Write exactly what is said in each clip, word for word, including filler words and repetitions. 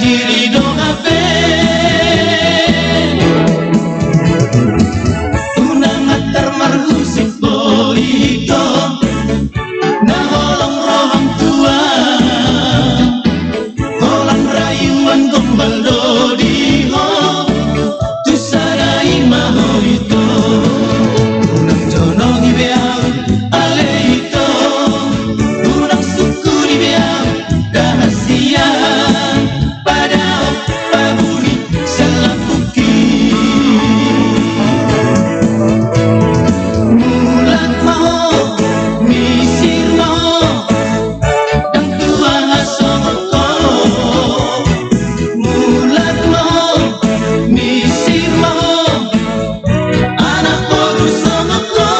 Diri do hape. Unang antar marhusip boi ito. Na holong roham tua. Holan rayuan gombal do di ho. Tu sada i ma ho ito. Unang jonok i be au ale ito. Unang sungkun i be au. Dahasian padao pabuni sian lampungki. Mulak ma ho, misir ma ho, ndang tua hasongot ho. Mulak ma ho, misir ma ho, anak boru songon ho.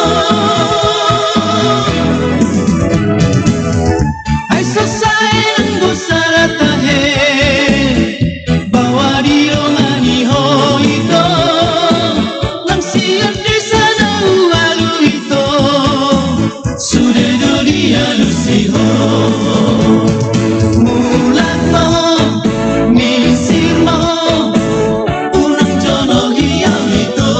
Ai so sai nang dosa ra tahe, baoa didongani ho ito, nang sian desa na ualu ito. Sude do dialusi ho. Mulak ma ho, misir ma ho, unang jonok i au ito.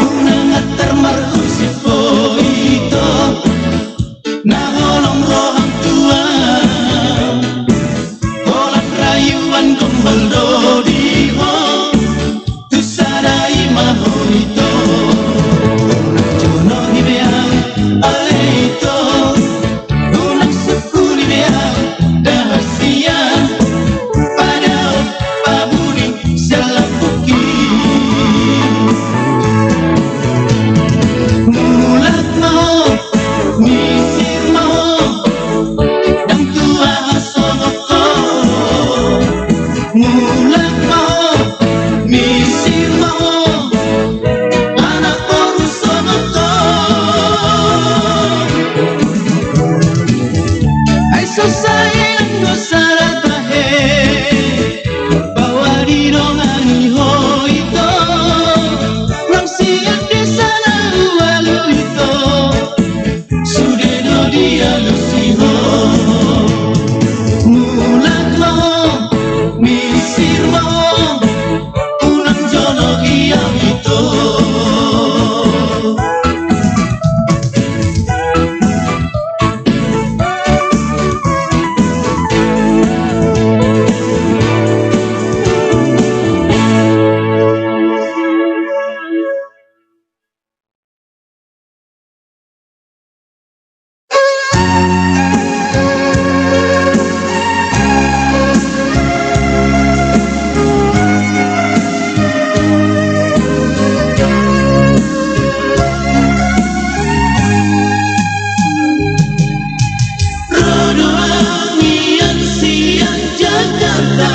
Unang antar marhusip boi ito. Na holong roham tua. Holan rayuan gombal do di ho. Tu sada i ma ho ito. Unang jonok i be au ale ito. Unang sungkun i be au. Dahasian padao pabuni sian lampungki. Mulak ma ho, misir ma ho, ndang tua hasongot ho. Mulak ma ho, misir ma ho, anak boru songon ho. Ai so sai nang dosa ra tahe. Baoa didongani ho ito, nang sian desa na ualu ito. Sude do dialusi ho. Mulak ma ho, misir ma ho, unang jonok i au ito. Ro do au nian sian Jakarta,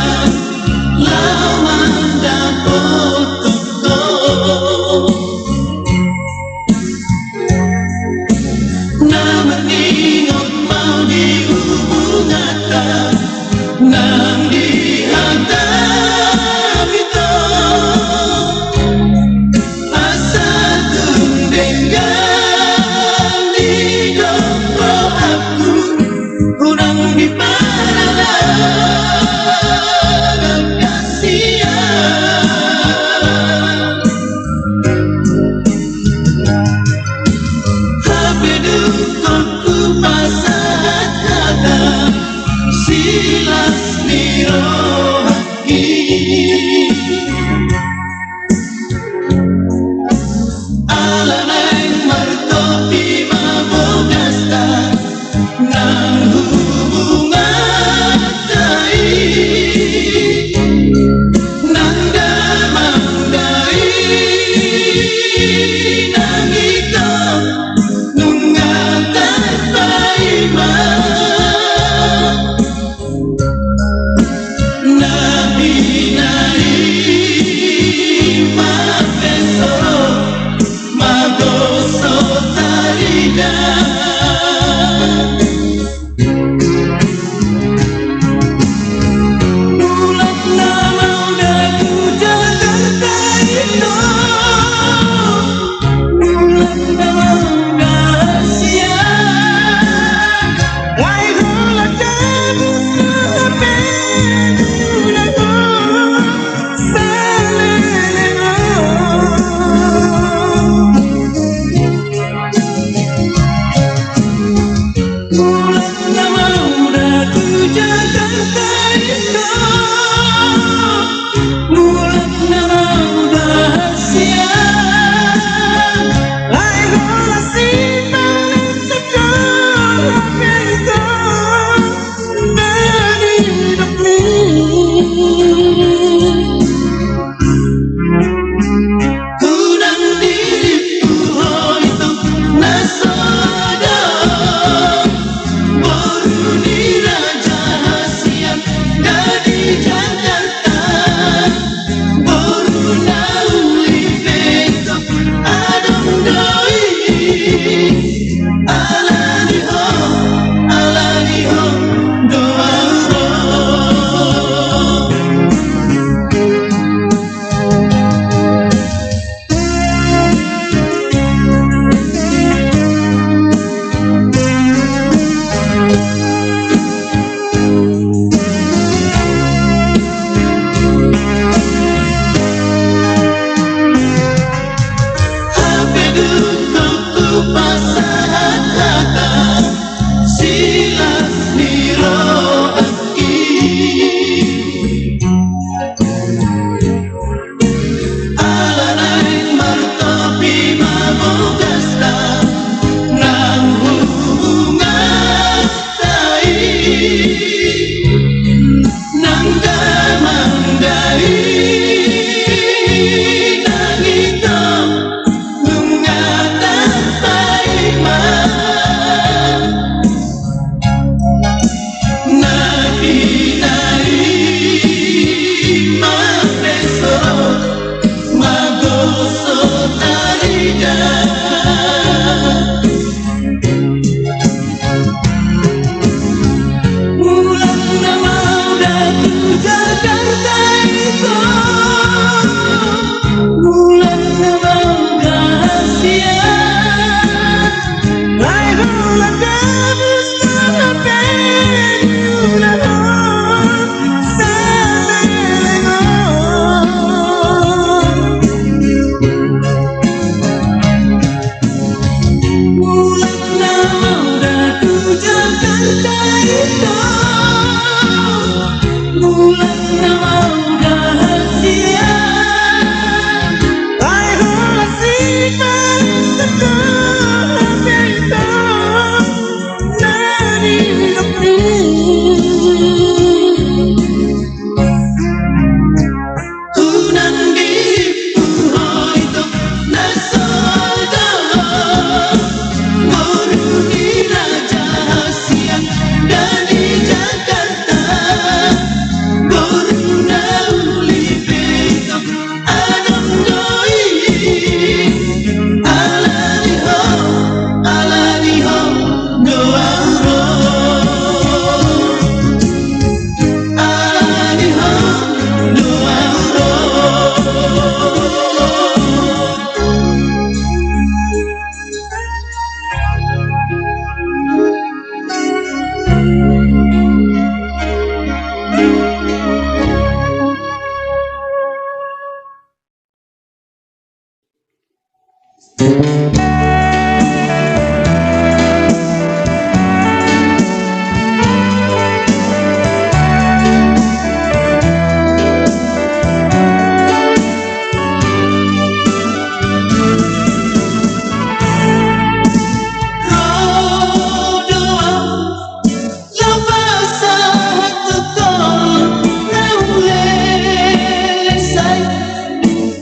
laho mandapothon ho. Na marningot ma di hubunganta, nang di hata hami do. Asa tung denggan didok rohangku, unang diparalap hasian. Hape dung hupasahat hata, silas ni roha i. Ala naeng martopi ma bogasta, nang hubunganta i, nang damang da i, nang ito nunga tarpaima. Na binahen Lapasahat tu tol na ule sai,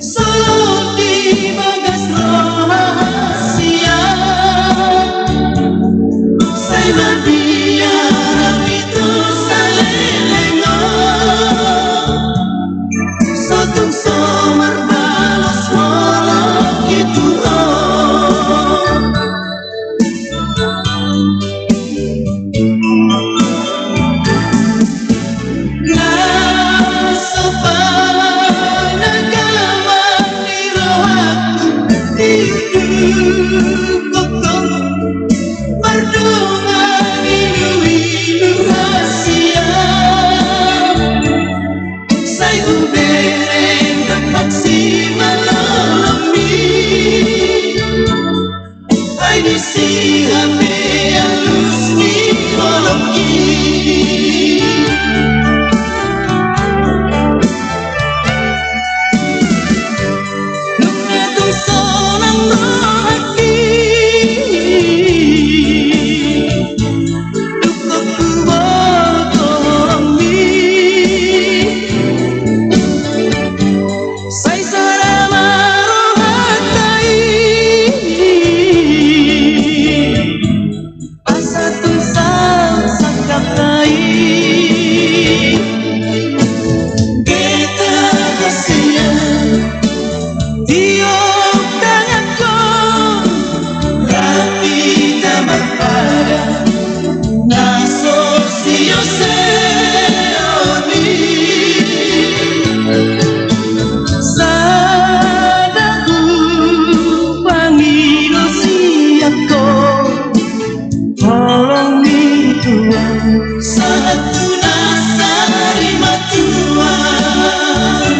solot di bagas roha sian. Sai mabiar hami tu saleleng on, so tung so marbalos holong i tu ho. Na so panagaman ni rohangku di ujung koko, mardongan iluilu hasian. Sai hubereng dampak simalolongmi. Ai disi hape alus ni holong i. Nunga tung sonang rohangki. Dungkon huboto holongmi. Sai sada ma rohanta i. Asa tung saut sangkapta i. Geta hasian. Tiop tanganku, rapi ta marpadan, na so sioseon i. Sada hupangido sian ho, holong ni Tuhan. Sahat tu na sari ma Tuhan.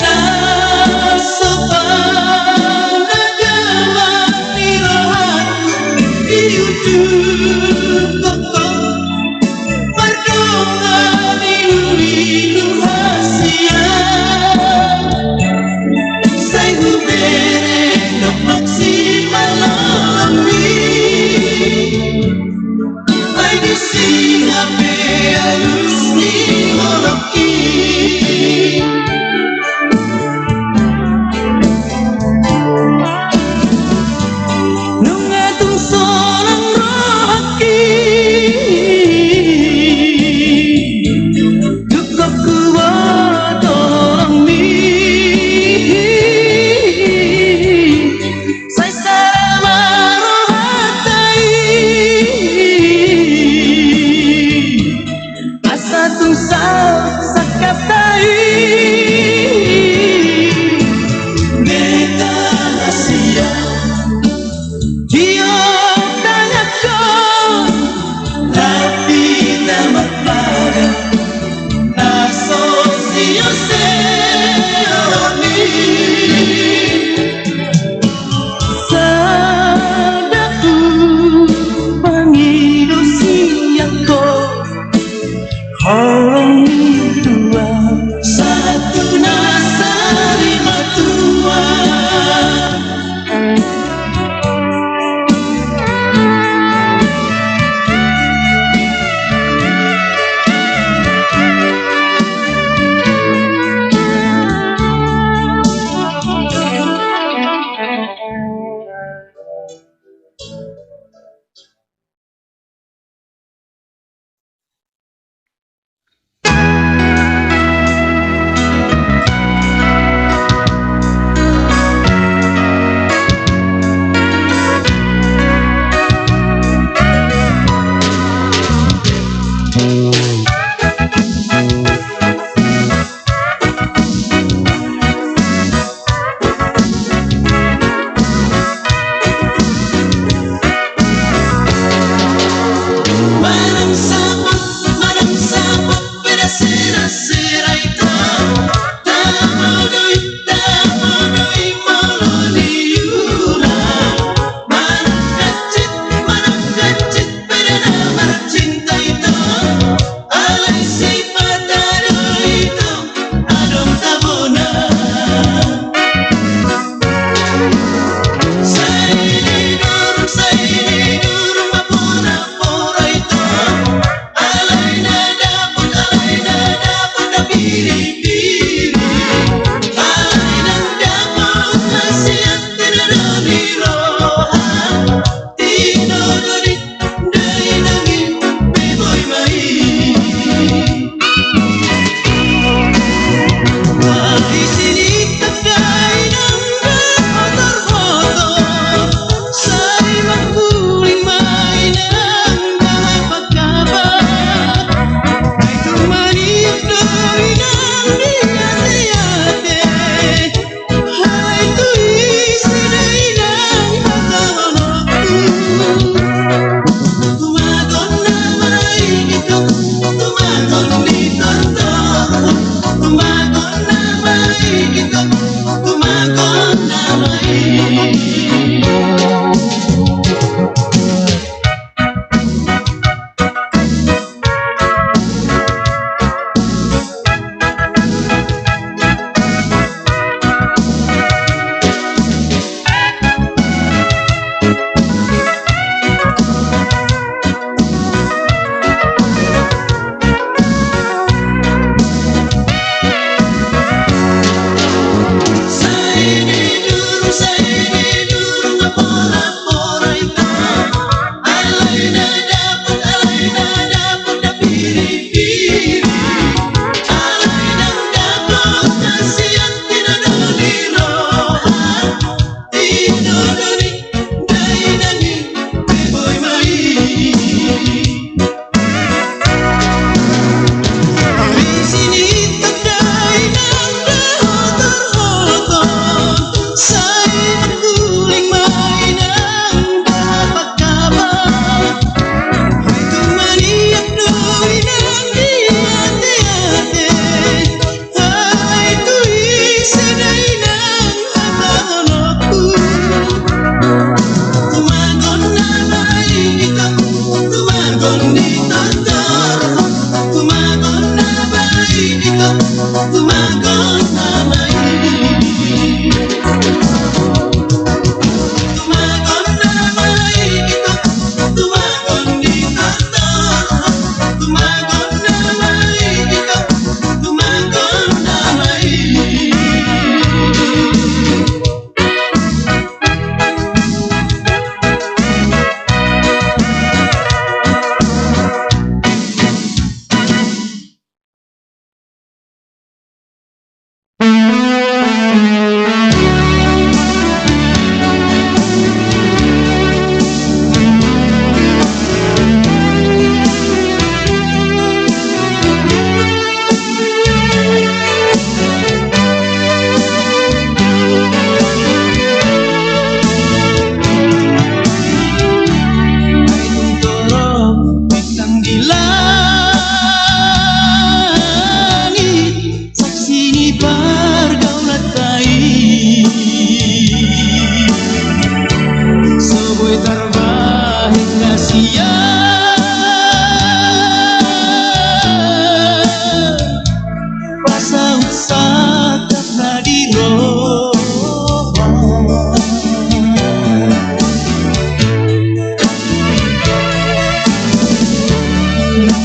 Na so panagaman ni rohangku di ujung koko, mardongan iluilu hasian. Sai hubereng dampak simalolongmi. Ai disi hape alus ni holongki. Nunga tung sonang rohangki. Dungkon huboto holongmi. Sai sada ma rohanta i. Asa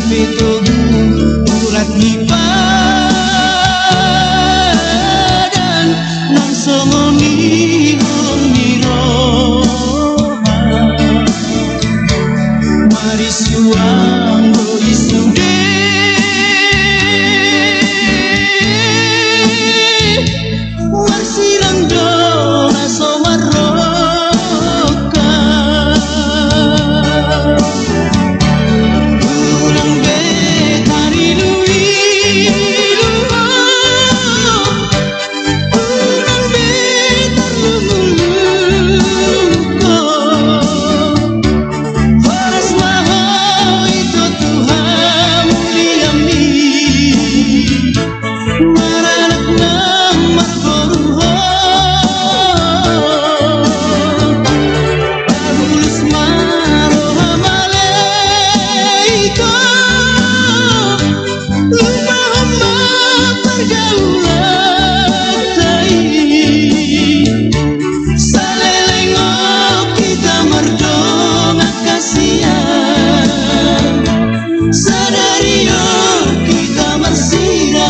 Pe togu urat ni padan, nang songon i holong ni roha. Marisuang do i sude. Marsirang do na so marroka. Unang be tariluilu ho. Unang be tarlungulung ho. Horas ma ho ito tu hamulianmi. Maranak nang marboru ho. Pabulus ma roha malaikat. Lupahon ma pargaulanta i. Saleleng on hita mardongan hasian. Sadari on hita marsirang.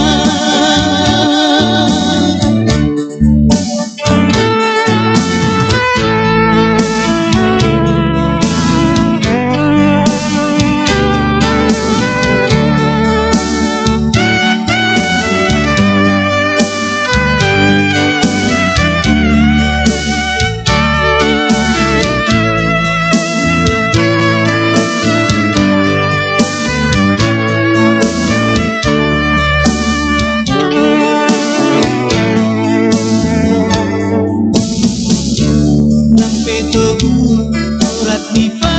Nang pe togu urat ni padan,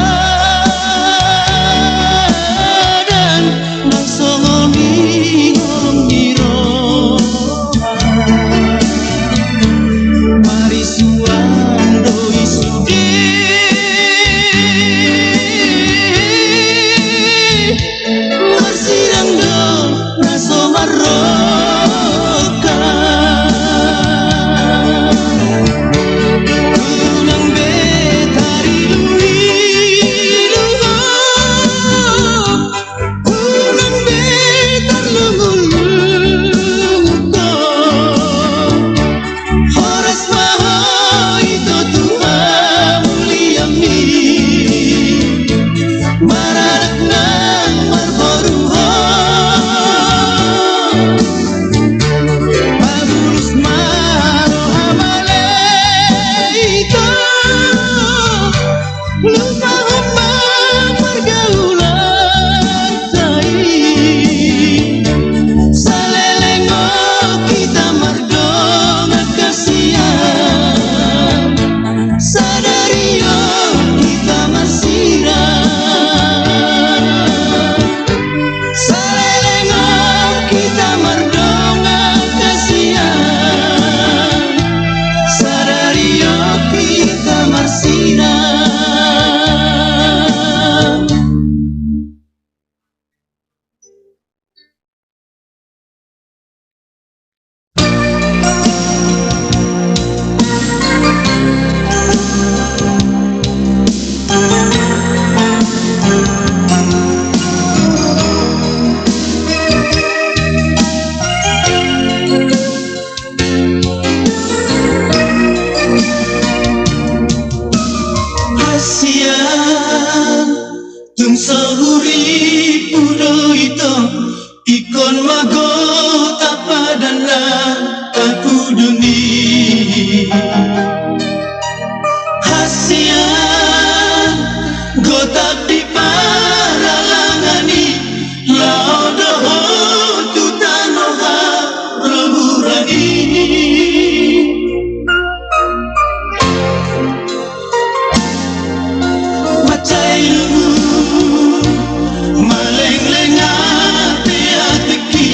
nang songon i holong ni roha. Marisuang do i sude. Marsirang do na so marroka. Unang be tariluilu ho. Unang be tarlungulung ho. Horas ma ho ito tu hamulianmi. Maranak nang marboru ho. Pabulus ma roha malaikat. Lupahon ma pargaulanta i. Saleleng on hita mardongan hasian. Sadari on hita marsirang. Saleleng on hita mardongan hasian. Sadari on hita marsirang. Hasian, tung so hurippu do ito, ingkon ma Gotap Padan na tapudun i. Hasian, Gotap di paralangan i, laho do ho tu tano haroburan i. Mansai luhut, malengleng ateatek i,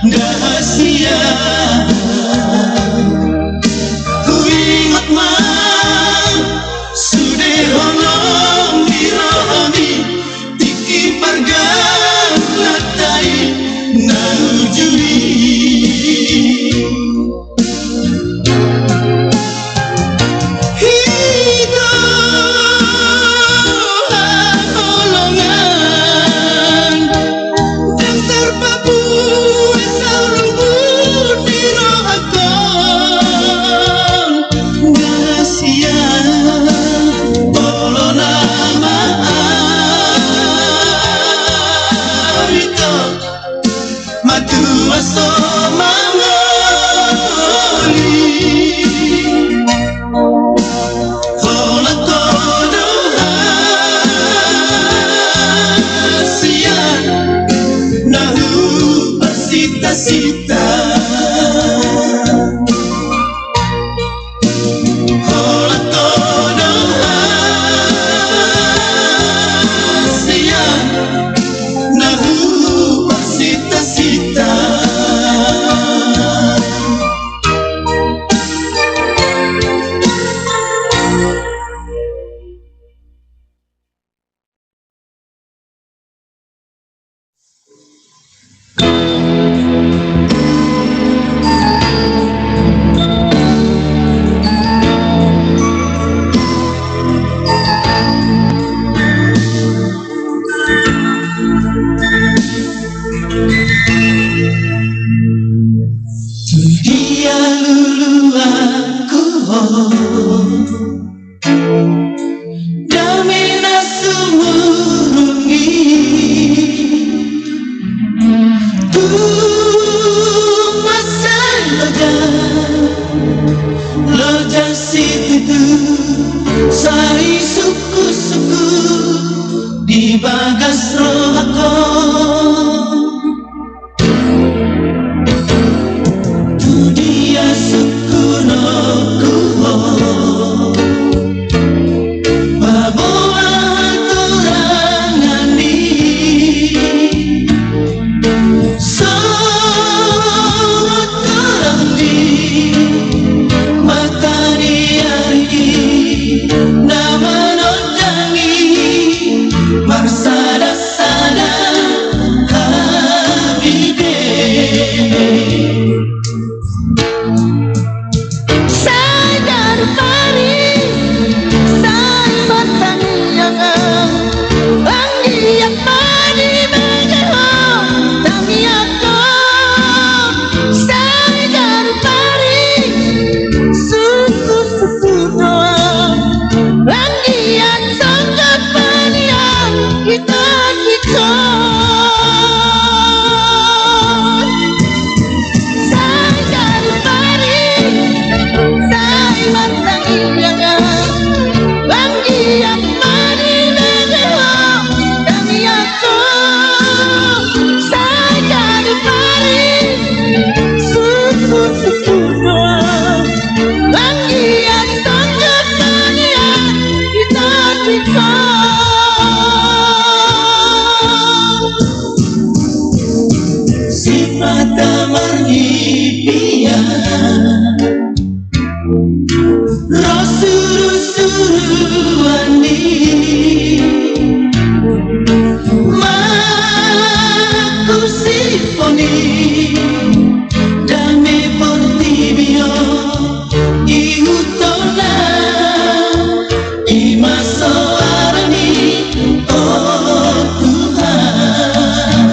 Rahasia. Huingot ma sude holong ni rohami, tingki pargaulan ta i na uju i. Hita haholongan, ndang tarpabue saurungun ni rohangkon. Rahasia, olo nama au ito, matua so mangoli. Holan ho do hasian na huparsita-sita. Holan ho do hasian na huparsita-sita. Tu dia luluanku ho, dame na sumurung i. Tu masa loja, loja situtu, sai sungkun-sungkun di bagas rohangkon. Tu dia sungkunonku ho, paboa hatorangan ni songon torang di mata ni ari na manondangi, marsada sada hami be. Sai garu pari, sai martangiang, anggiat ma dibege ho tangiangku. Sai garu pari, sungkun-sungkun doang, anggiat songgop panian. Ito tingkos. Sai garu pari, sai martangiang, anggiat ma dibege ho tangiangku. Sai garu pari, sungkun-sungkun doang, anggiat songgop panian. Ito tingkos. Sipata marnipia ro suru-suruan ni, mangku siponi dame portibi on. Ihutonna i ma soarami, o Tuhan.